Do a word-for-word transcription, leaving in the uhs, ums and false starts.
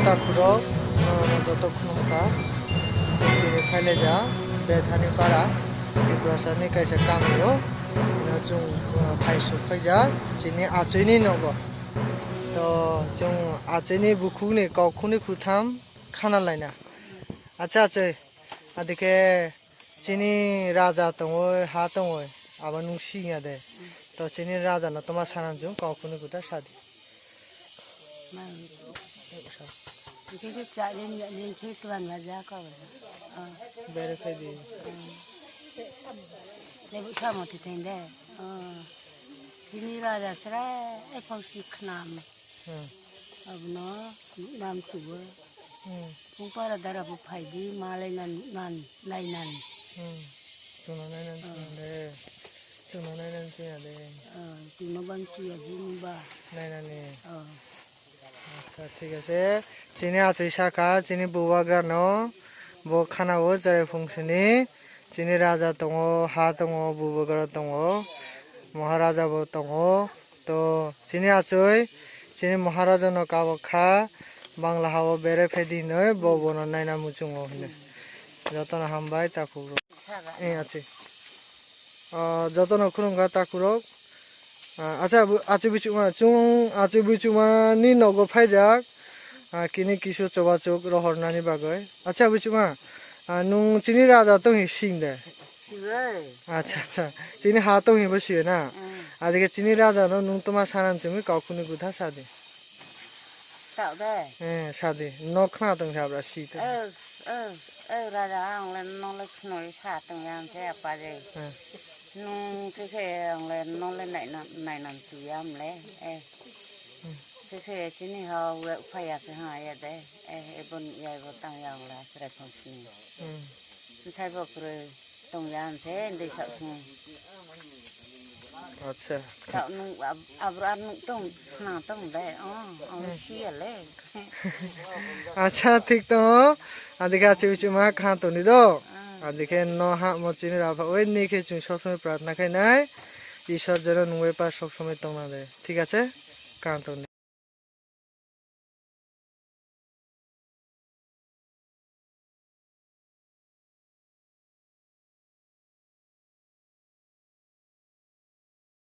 Takhurok, ah, joto khulumkha. Chwng tini phailaijak Bethani para, Tiprasani kaisa kamio. Ino chwng, ah, phaisuk phaijak chini achwini nogo. To chwng achwini bukhukni kokhuni kutham khana laina. Acha achwi, adikhe chini raja tongwi, ha tongwi, abo nwng singya de. To chini raja no toma sanam chwng kokhuni kutha sadi. Hingke khe cha len ya len khe tuan la ja ka wala. Ah. Bere khai di. Ah. Lebu samo ti thende. Ah. Chini raja sra e phau si khnam. Hmm. Abono nam chuwa. Hmm. Pung para dara bu phai di ma lai nan nan lai nan. Hmm. Chwngno nai nan chwng de. Chwngno nai nan chwng ya de. Ah, chwngno bang chwng ya di ni ba. Nai nani. Ah. Acha, thik ase. Chini achai saka, chini bubagra no bo khana o cherai phung sini. Chini raja tongo, ha tongo, bubagra tongo, maharaja bo tongo. To chini achai, chini maharaja no kabok kha, Bangla ha o bere phai di hinoi, bo bono naina muchungo hinoi. Jotono hambai, takhuk rok. Eh, achai. Ah, jotono khulumkha takhurok. Ah, acha, achi buchuma, chwng achi buchuma ni nogo phaijak. Ah, kini kisu chobachuk rohornani bagwi. Acha buchuma, ah, nwng chini raja tonghi sing de? Sibai. Acha, acha. Chini ha tonghi bo siyo na? Mm. Adike chini raja no nwng toma sanam chumui kokhuni kutha sadi. Tao de. Eh, sadi. No khna tong sabra si to. Eh, eh, eh, raja ang le no le khnoi sa tong yang se apa de. Eh. Nwng khe khe ang le no le nai na, nai nan tu yam le. Eh. Hmm. Khe khe chini ha we phaya khe ha ya de. Eh, ebon ya bo tang yang la sre khong sini. Hmm. Sai bo kre tong yang se de sa khong. Acha. Sa nwng ab-, abra nwng tong, na tong de. Oh, oh, hmm. Siya le. Acha, thik tongo. Adikhe achi bichima kha toni do. Ah. Adikhe no ha mo chini raphak oi ni khe chwng sob somoi pratna khainai. Ishwar jeno nungbai pa sob somoi tongna de. Thik ase? Kha toni.